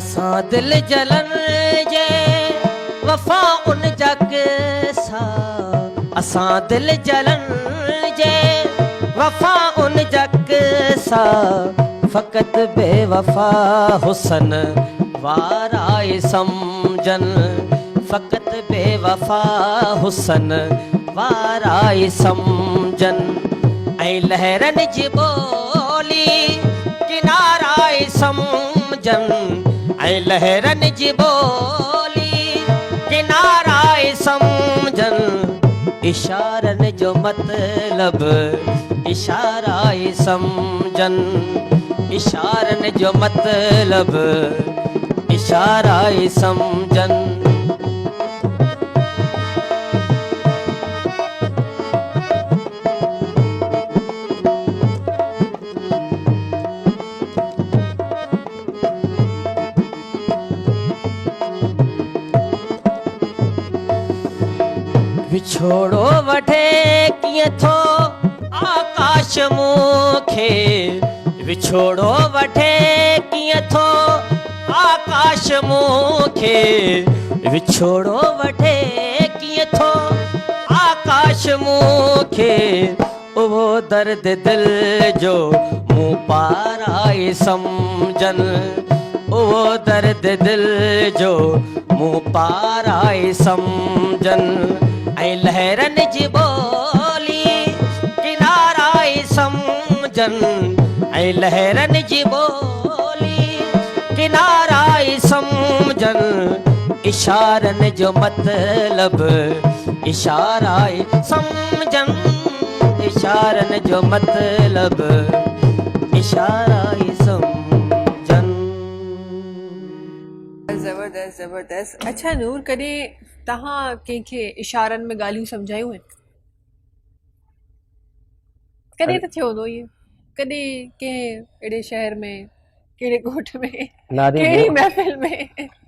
اسان دل جلن جي وفائن جا قصا، اسان دل جلن جي وفائن جا قصا، فقط بي وفا حسن وارا ئي سمجهن، فقط بي وفا حسن وارا ئي سمجهن، ۽ لهرن جي ٻولي ڪنارا ئي سمجهن، ۽ لهرن جي ٻولي ڪنارا ئي سمجهن، اشارن جو مطلب اشارا ئي سمجهن، اشارن جو مطلب اشارا ئي سمجهن. وڇوڙو وٺي ڪيئن ٿو آڪاش مون کي، وڇوڙو وٺي ڪيئن ٿو آڪاش مون کي، وڇوڙو وٺي ڪيئن ٿو آڪاش مون کي، اهو درد دل جو مون پارائي سمجهن، اهو درد دل جو مون پارائي سمجهن، ۽ لهرن جي ٻولي ڪنارائي سمجهن، ۽ لهرن جي ٻولي ڪنارائي سمجهن، اشارن جو مطلب اشارائي سمجهن، اشارن جو مطلب اشارائي سمجهن. زبردست زبردست. اڇا نور ڪڏهن توهان ڪنهن کي اشارن ۾ ڳالهيون سمجهايون آهن؟ ڪڏهن ته ٿيو هوندو ائين ڪڏهن ڪنهن اهڙي شهر ۾ ڪهڙي ڳوٺ ۾ ڪهڙي محفل ۾؟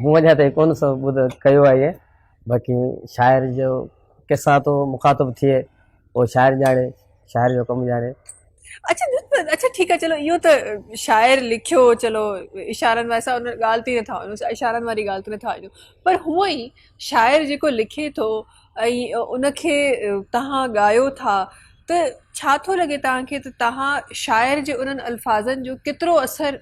مون اڃا تائين ڪونه سو ٻڌ ڪيو آهي ائين، باقي شاعر جو ڪنهن سان ٿو مخاطب ٿئي اهو شاعر ڄاڻي، شاعر جو ڪم ڄاڻي. اڇا اڇا ٺيڪ آهي چلو اهو ته شاعر لکيو چلو اشارن واري سان ان ڳالهه تي نٿا وڃون اشارن واري ڳالهه تي نٿا وڃون پر هونئن ئي شاعر جيڪو لکي ٿو ۽ ان کي توهان ڳايو ٿا ته ڇا ٿو لڳي توهان کي ته توهان شاعر جي انهن الفاظن جو ڪيترو اثر